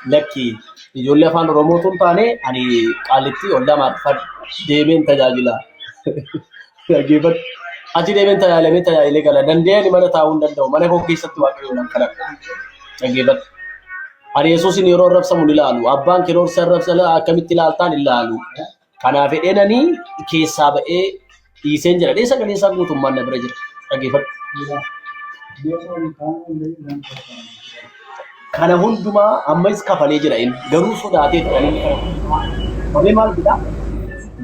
Lakki ijoollee afaan Oromoo tun taane ani qaalittii ollaa maarfad deemeen tajaajila. Dhaggeeffadhu. Achi deemeen tajaajilamee tajaajilee gala. Danda'ee ani mana taa'uu hin danda'u. Mana koo keessatti waaqayyoon nan kadhadha. Dhaggeeffadhu. Ani Yesuusin yeroo arrabsamu hin ilaalu. Abbaan kee yeroo arrabsa akkamitti ilaaltaan hin ilaalu. Kanaaf jedheen ani keessaa ba'ee dhiiseen jira. Dhee sagalee isaa guutummaan na bira jira. Dhaggeeffadhu. Kana hundumaa ammas kafalee jira inni. Garuu sodaatee kan inni kana hundumaa. Kafalee maal jedhaa?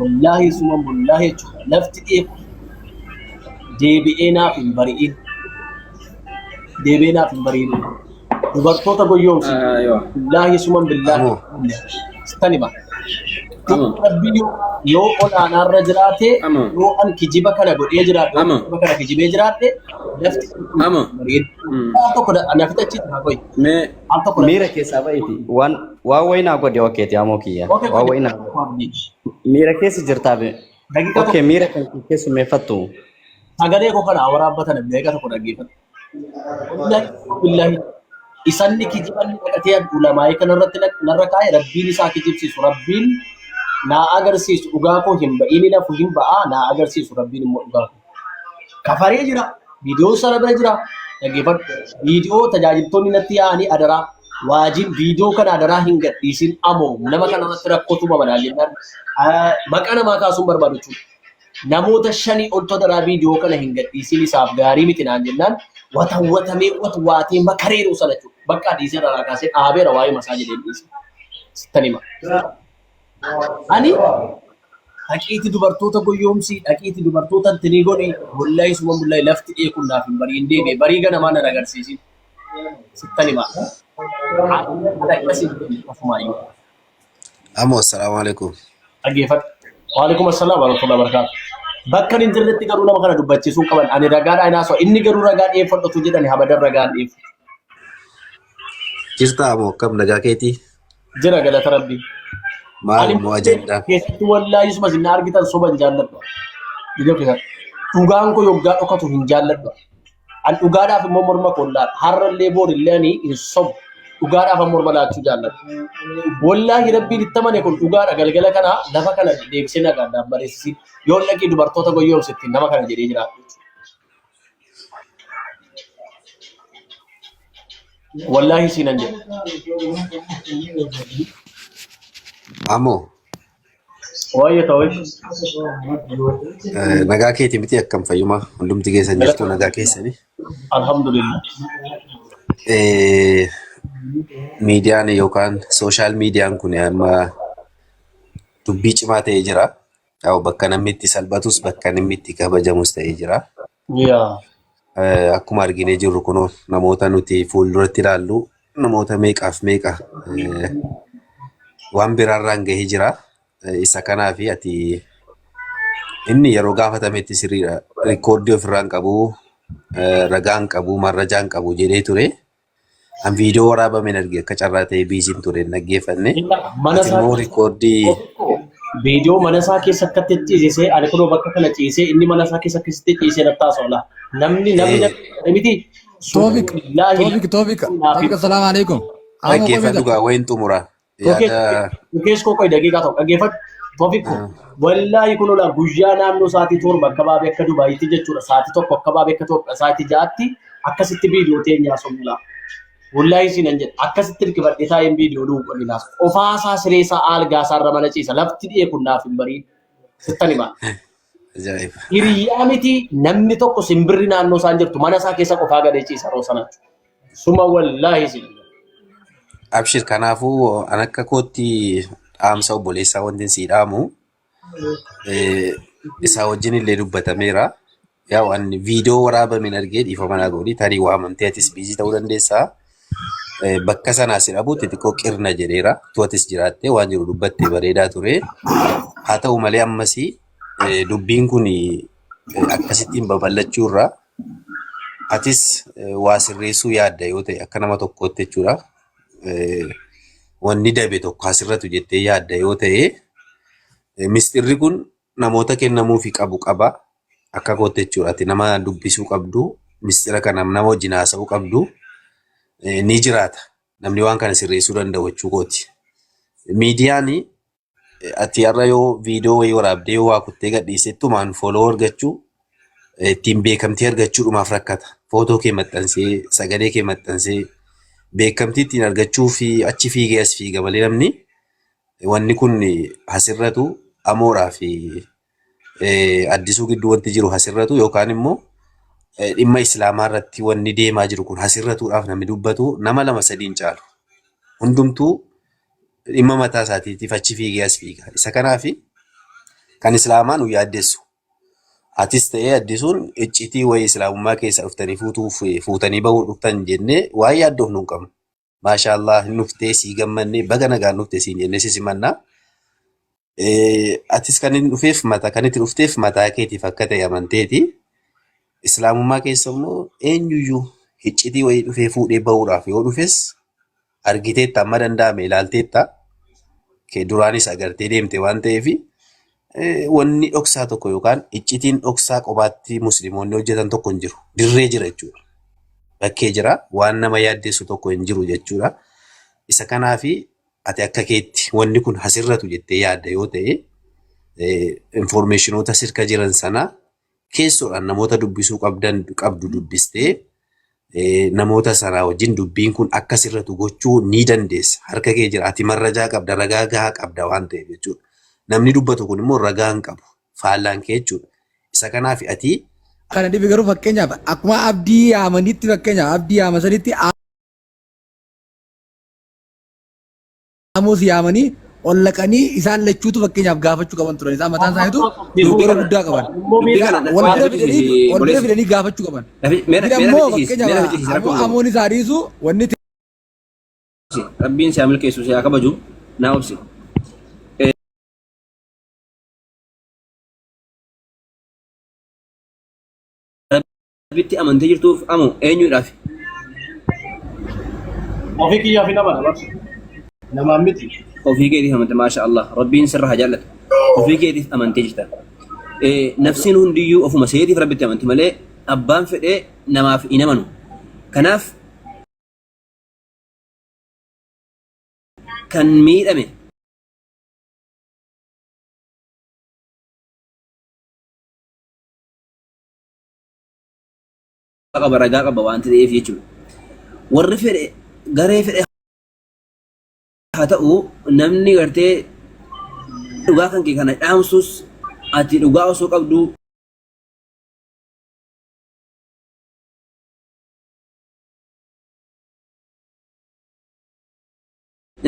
Wallaahi suma wallaahi jechuudha. Lafti dheeku deebi'ee naaf hin bari'in. Deebi'ee naaf hin bari'in. Dubartoota goyyoomsi. Aywa. Billaahi suman billaahi. Amoo. Sittan hima. Amoo. Rabbi yoo olaanaarra jiraate Amoo. yoo an kijiba kana godhee jiraadhe yoo Amoo. kijiba kana kijibee jiraadhe lafti Amoo. bareedu. Al tokko na fixachiisa haa qoyi. Mee Al tokko na Miira keessaa ba'iiti. Waan waan wayinaa godhe okeeti amoo kiyya. Okay, Waan qoyi. wayinaa godhe. Miira keessa jirtaa be. Daqiiqaa Okee tokko miira kan keessummeeffattu. sagalee koo kana waraabbatan daqiiqaa tokko dhaggeeffadhu. Wallaahi billaahi isanni kijibanni dhaqatee ulamaa'ee kanarratti narra kaa'e rabbiin isaa kijibsiisu rabbiin naa agarsiisu dhugaa koo hin ba'iin nafu hin ba'aa naa agarsiisu rabbiin immoo dhugaa koo. Kafaree jira viidiyoo sana bira jira dhaggeeffadhu viidiyoo tajaajiltoonni natti yaa'anii adaraa waajiin viidiyoo kana adaraa hin gadhiisin amoo nama kanarratti rakkootu babalaa jennaan maqaa namaa kaasuun barbaadu jechuudha. Namoota shanii oltu adaraa viidiyoo kana hin gadhiisin isaaf gaarii miti naan jennaan watawwatamee watwaatee makareeruu sana jechuudha. Bakka dhiisee irraa kaasee dhaabeera waa'ee masaa jedhee dhiise. Sittan hima. Ani dhaqiitii dubartoota goyyoomsii dhaqiitii dubartoota intinii godhi wallahi suma bullahi lafti dheekuun naaf hin bariin deebi'e barii ganamaa nan agarsiisin. Sittan hima. Ani akkasii ofumaayyuu. Amoo assalaamu alaikum. Dhaggeeffadhu. Waalaikum assalaam warahmatullahi wabarakatuh. Bakka hin jirretti garuu nama kana dubbachiisuu hin qaban. Ani ragaadhaan haasa'u. Inni garuu ragaa dhiyeeffadhu jedhani habadan ragaan dhiyeeffatu. Jirta amoo akkam nagaa keetii? Jira galata rabbii. Maal Ani immoo ajandaan? keessatti wallaahi suma isin argitan soba hin jaalladhu. Ija keessatti. Dhugaan koo yoggaa dhokatu hin jaalladhu. An dhugaadhaaf immoo morma koo laadha. Har'allee boorillee ani hin sobu. Dhugaadhaaf an morma laachuu jaalladha. Wallaahi rabbiin itti amane kun dhugaadha. Galgala kana lafa kana deebisee nagaan naan bareessisi. Yoon dhaqee dubartoota goyyoomsitti nama kana jedhee jiraadhu. Wallaahi siinan jedha. Amoo Waa'ee ta'uu. Nagaa keeti miti akkam fayyuma hundumti keessan jirtu nagaa keessani. Alhamdulillah. Miidiyaan yookaan sooshaal miidiyaan kun amma dubbii cimaa ta'ee jira. Yaa'u bakka namni itti salphatus bakka namni itti kabajamus ta'ee jira. Yaa. Akkuma arginee jirru kunoo namoota nuti fuulduratti ilaallu namoota meeqaaf meeqa waan biraarraan gahee jira. Isa kanaaf ati inni yeroo gaafatametti sirriidha. Rikkoordii ofirraa hin qabu, ragaa hin qabu, marrajaa hin qabu jedhee ture. An viidiyoo waraabame arge akka carraa ta'ee biiziin ture hin dhaggeeffanne. Mana Ati isaa immoo rikkoordii viidiyoo mana isaa keessa akkatti ciisisee ani kunoo bakka kana ciisee inni mana isaa keessa akkasitti ciisee natti haasa'u laa. Namni namni namni miti. Toofik, Billaahi Toofik, Toofik, Toofik, assalaamu alaikum. Amo dhaggeeffadhu qoyta. gaa wayin xumura. Yaada Kees koo qoy daqiiqaa tokko dhaggeeffadhu. Toofik koo wallaahi kun olaa guyyaa naannoo sa'aatii 7 akka baabee akka Dubaayitti jechuudha. Sa'aatii 1 akka baabee akka Itoophiyaa sa'aatii 6tti akkasitti viidiyoo teenyaa somnulaa. Wallaahi siin jedha akkasitti hirkifadhee taa'een viidiyoo nuu qolinaas. Qofaasaa siree isaa algaa isaarra mana ciisa lafti dhi'ee kun naaf hin bariin. Sittan himaa. Ajaa'iba. Hiriyaa miti namni tokko simbirri naannoo isaan jirtu mana isaa keessa qofaa galee ciisa yeroo sana. Suma wallaahi siin. Abshir kanaafuu an akka kootti dhaamsa obboleessaa wanti sii dhaamu isaa wajjin illee dubbatameera. Yaa waan viidiyoo waraabame hin argee dhiifama naa godhi tarii waamamtee atis biizii ta'uu dandeessaa. Bakka sanaa si dhabuutti xiqqoo qirna jedheera. Tu atis jiraattee waan jiru dubbattee bareedaa ture. Haa ta'u malee ammasii dubbiin kun akkasittiin babal'achuu irraa atis waa sirreessuu yaadda yoo ta'e akka nama tokkootti jechuudha. Wanni dabe tokko asirratu jettee yaadda yoo ta'e misxirri kun namoota kennamuufi qabu qaba. Akka kootti jechuudha. Ati nama dubbisuu qabdu, misxira kana nama wajjin haasa'uu qabdu ni jiraata. Namni waan kana sirreessuu danda'u jechuu kooti. Miidiyaan ati har'a yoo viidiyoo wayii waraabdee yoo waa kuttee gadhiisettumaan follow argachuu ittiin beekamtii argachuudhumaaf rakkata. Footoo kee maxxansee sagalee kee maxxansee beekamtii ittiin argachuu fi achi fiigee as fiiga malee namni wanni kun hasirratu amoodhaa fi addisuu gidduu wanti jiru hasirratu yookaan immoo dhimma islaamaa irratti wanni deemaa jiru kun hasirratuudhaaf namni dubbatu nama lama sadiin caalu. Hundumtuu dhimma mataa isaatiitiif achi fiigee as fiiga. Isa kanaaf kan islaamaa nu yaaddessu. Atis ta'ee addisuun iccitii wayii islaamummaa keessa dhuftanii fuutuuf fuutanii bahuu dhuftan jennee waan yaaddoof nu hin qabnu. Maashaallah hin dhuftee sii gammannee baga nagaan dhufte siin jennee si simannaa. Atis kan inni dhufeef mataa kan itti dhufteef mataa keetiif akka ta'e amanteeti. Islaamummaa keessa immoo eenyuyyuu iccitii wayii dhufee fuudhee bahuudhaaf yoo dhufes argiteetta amma danda'ame ilaalteetta. Kee duraanis agartee deemte waan ta'eef wanni dhoksaa tokko yookaan iccitiin dhoksaa qobaatti musliimoonni hojjetan tokko hin jiru. Dirree jira jechuudha. Bakkee jira waan nama yaaddeessu tokko hin jiru jechuudha. Isa kanaafi ati akka keetti wanni kun hasirratu jettee yaadda yoo ta'e informeeshinoota sirka jiran sana keessoodhaan namoota dubbisuu qabdan qabdu dubbistee namoota sanaa wajjin dubbiin kun akka sirratu gochuu ni dandeessa. Harka kee jira. Ati marrajaa qabda, ragaa gahaa qabda waan ta'eef jechuudha. Namni dubbatu kun immoo ragaa hin qabu. Faallaan kee jechuudha. Isa kanaaf ati Kana dhibi garuu fakkeenyaaf akkuma abdii yaamanitti fakkeenyaaf abdii yaama sanitti Amos yaamanii ol laqanii isaan lachuutu fakkeenyaaf gaafachuu qaban turan. Isaan mataan isaaniitu dogoggora guddaa qaban. Dubbii kana Wal bira fidanii wal bira fidanii gaafachuu qaban. Meera Bira immoo fichisiisi meera fakkeenyaaf fichisiisi rakkoo ammoo hin qabu. amoon isaa dhiisu wanni Rabbiin si haa milkeessu si haa kabaju naa obsi. Rabbitti amantee jirtuuf amo eenyuudhaaf? Ofii kiyyaaf hin amana barsi. Namaan miti. Ofii keetiif amante maasha Allah Rabbiin sirra haa jaallatu. Ofii keetiif amantee jirta. Nafsiin hundiyyuu ofuma seetiif Rabbitti amanti malee abbaan fedhee namaaf hin amanu. Kanaaf kan miidhame qaba ragaa qaba wanti ta'eef jechuudha. Warri fedhe garee fedhe haa ta'u namni gartee dhugaa kan kee kana dhaamsus ati dhugaa osoo qabduu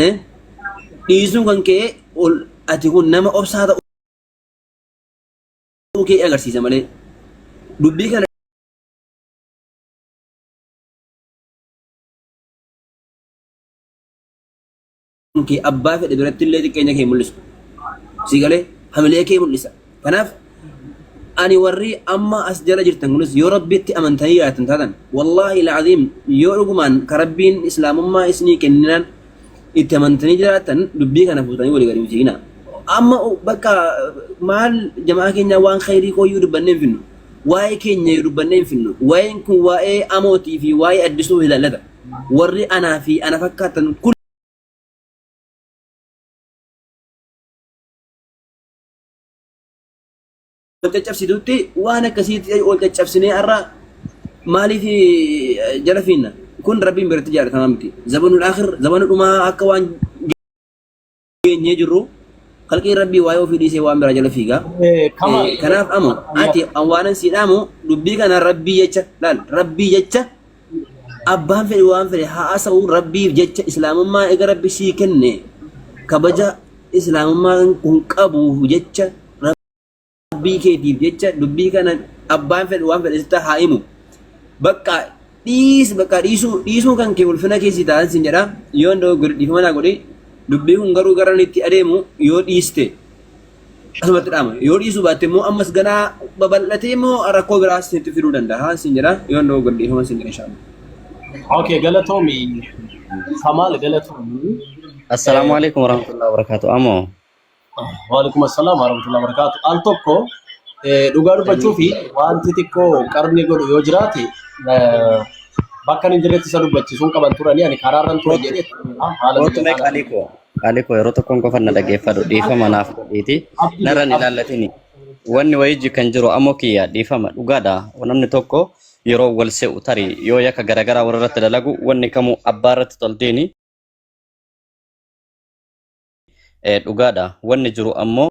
eh, dhiisuun kan kee ol ati kun nama obsaa ta'uu kee agarsiisa malee dubbii kana kee abbaa fedhe biratti illee xiqqeenya kee mul'isu. Si galee hamilee kee mul'isa. Kanaaf ani warri amma as jala jirtan kunis yoo rabbitti amantanii jiraatan taatan wallaahi la'aziim yoo dhugumaan ka rabbiin islaamummaa isinii kenninaan itti amantanii jiraatan dubbii kana fuutanii walii gadi hin fiiginaa. Amma bakka maal jamaa keenya waan khayrii kooyyuu dubbannee hin finnu. Waa'ee keenya yoo dubbannee hin finnu. Waa'een kun waa'ee amootii fi waa'ee addisuu ilaallata. Warri anaa fi ana fakkaatan wal caccabsitutti waan akkasiitti wal caccabsinee har'a maaliif jala fiinna? Kun rabbiin biratti jaalatamaa miti. Zabanul akhir zabana dhumaa akka waan geenyee jirru kalqiin rabbii waa'ee ofii dhiisee waan biraa jala fiiga. Kama Kanaaf amo ati waanan sii dhaamu dubbii kana rabbii jecha laal rabbii jecha abbaan fedhe waan fedhe haa haasa'u rabbiif jecha islaamummaa eega rabbi sii kenne kabaja islaamummaan kun qabuuf jecha rabbii keetiif jecha dubbii kana abbaan fedhe waan fedhe sitti haa himu. Bakka dhiis bakka dhiisuu dhiisuu kan kee ulfina keessi ta'an sin jedha yoo hin dogoggore dhiifama naa godhi dubbii kun garuu gara inni itti adeemu yoo dhiiste asumatti dhaama yoo dhiisuu baatte immoo ammas ganaa babal'atee immoo rakkoo biraas sitti fiduu danda'a sin jedha yoo hin dogoggore dhiifama sin jedha inshallah. Okay, galatoomi. Kamaal galatoomi. Assalaamu alaikum warahmatullahi wabarakatuh. Amoo. Waalaikum assalam warahmatullahi wabarakatuh. Al tokko dhugaa dubbachuu fi wanti xiqqoo qarni godhu yoo jiraate Bakka hin jirretti isa dubbachisuun qaban turanii ani karaarran ture jedhee haala Kootu mee mijataa. qaalii koo. Qaalii koo, yeroo tokkoon qofa na dhaggeeffadhu, dhiifama naaf godhiiti. Narran ilaallatini. Wanni wayii kan jiru ammoo kiyya dhiifama dhugaadha. Namni tokko yeroo wal se'u tarii yoo yakka garaagaraa walirratti dalagu wanni kamuu abbaa irratti tolteeni. Dhugaadha. Wanni jiru ammoo